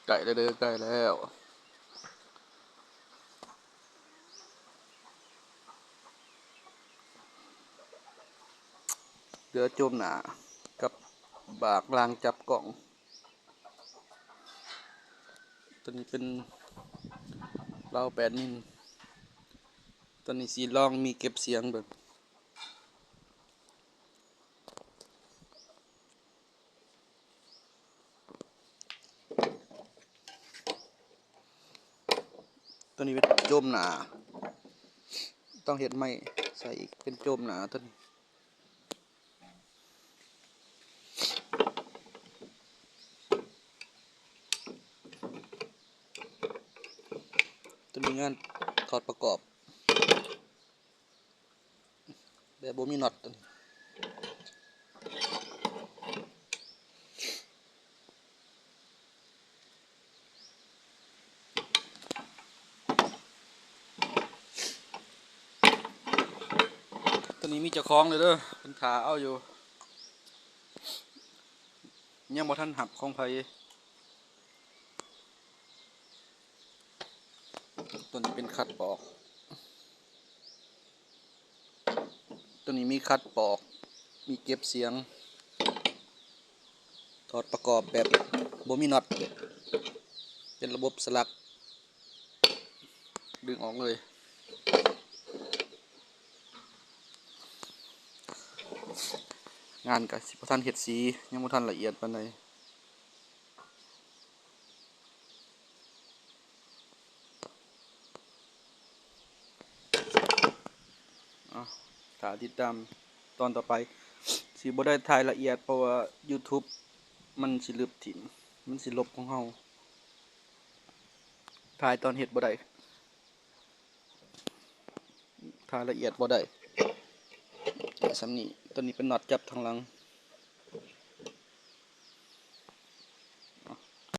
ໃກ້ແລ້ວເດີ ໃກ້ແລ້ວ. ເຫຼືອໂຈມໜ້າກັບບາກລ່າງຈັບກ້ອງ. ຕົວນີ້ເປັນລາວແປດມິນ. ຕົວນີ້ຊິລອງມີເກັບສຽງເບິ່ງ. ຕົວນີ້ເປັນໂຈມໜ້າ ຕ້ອງເຮັດໃໝ່ໃສ່ອີກ ເປັນໂຈມໜ້າຕົວນີ້. ຕົວນີ້ງານຖອດປະກອບ ແບບບໍ່ມີນັອດ. ຕົວນີ້ມີເຈົ້າຂອງແລ້ວເດີ ເພິ່ນຖ້າເອົາຢູ່ ຍັງບໍ່ທັນຮັບຂອງໃຜ. ຕົວນີ້ເປັນຄັດປອກ ຕົວນີ້ມີຄັດປອກ ມີເກັບສຽງ ຖອດປະກອບແບບບໍ່ມີນັອດ ເປັນລະບົບສະຫຼັກ ດຶງອອກເລີຍ. ງານກະຊິບໍ່ທັນເຮັດສີ ຍັງບໍ່ທັນລະອຽດປານໃດ. ເອົາ ຖ້າຕິດຕາມຕອນຕໍ່ໄປ ຊິບໍ່ໄດ້ຖ່າຍລະອຽດ ເພາະວ່າ YouTube ມັນຊິລຶບຖິ້ມ ມັນຊິລົບຂອງເຮົາ ຖ່າຍຕອນເຮັດບໍ່ໄດ້ ຖ້າລະອຽດບໍ່ໄດ້ ໄດ້ສ່ຳນີ້. ຕົວນີ້ເປັນນັອດຈັບທາງຫຼັງ